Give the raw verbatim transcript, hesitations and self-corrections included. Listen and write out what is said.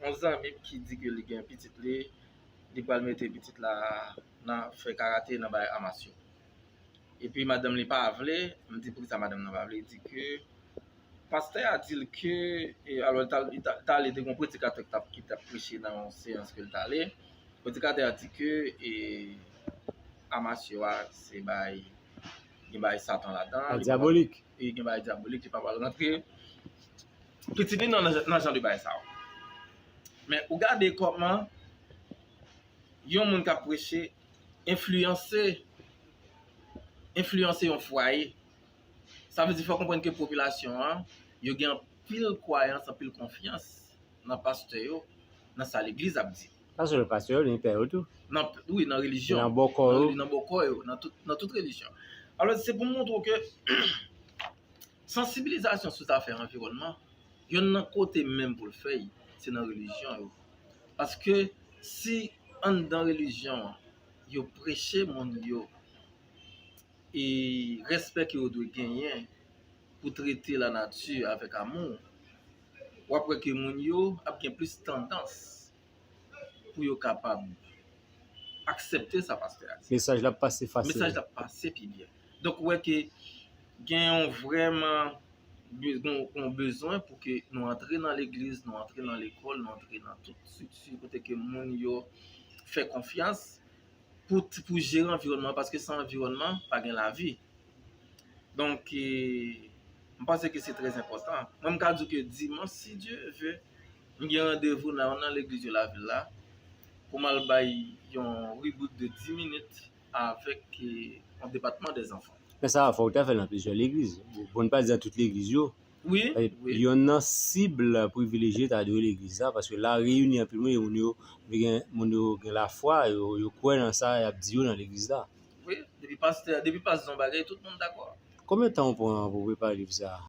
Yon zanmi m ki di ke li gen pitit li, li pral mete pitit la nan fè karate nan bay amasyo. Epi madanm li pa vle, m di poukisa madanm nan pa vle, li di ke pastè a di l ke, e, alò, li t al-, li t al-, li t ale, te gen yon predikatè ki t ap, ki t ap preche nan yon seyans ke l t ale. Predikatè a di ke, e, amasyo a, se bay, gen bay Satan ladan, li pa pral, dyabolik, e, gen bay dyabolik, li pa pral rantre pitit li nan, nan, nan jan de bay sa yo. Men ou gade kòman yon moun k ap preche enfliyanse, enfliyanse yon fwaye. Sa vle di, fò konprann ke popilasyon an, yo gen anpil kwayans, anpil konfyans nan pastè yo, nan sa legliz ap di. Pa sèl pastè yo, nan pè yo tou. Nan, wi, nan relijyon. Nan bòkò yo. Nan, nan bòkò yo, nan tout, nan tout relijyon. Alò, se pou montre w ke sansibilizasyon sou zafè anviwònman, yonn nan kote menm pou l fèt, se nan relijyon yo. Paske si anndan relijyon an, yo preche moun yo e respè ke yo dwe genyen pou trete lanati avèk amou, w ap wè ke moun yo ap gen plis tandans pou yo kapab aksepte sa pastè a di. Mesaj la ap pase fasil. Mesaj la ap pase pi byen. Donk, ou wè ke gen yon vrèman be-, yon, yon bezwen pou ke nou antre nan legliz, nou antre nan lekòl, nou antre nan tout estrikti kote ke moun yo fè konfyans pou, pou jere anviwònman, paske san anviwònman, pa gen lavi. Donk, e, m panse ke se trè enpòtan. Mwen, m ka di w ke dimanch, si Dye ve, m gen randevou nan, nan legliz yo lavil la, pou m al bay yon ribrik de dis minit avèk, e, yon depatman dèzanfan. Men sa, fò w ta fè l nan plizyè legliz. Pou n pa di nan tout legliz yo. Wi, e, wi. Yonn nan sib privilejye ta dwe legliz la, paske la reyini anpil moun, e moun yo gen, moun yo gen lafwa, yo, yo kwè nan sa y ap di yo nan legliz la. Wi, depi pastè, depi pastè di yon bagay, tout moun dakò. Konbyen tan w pran pou prepare liv sa a?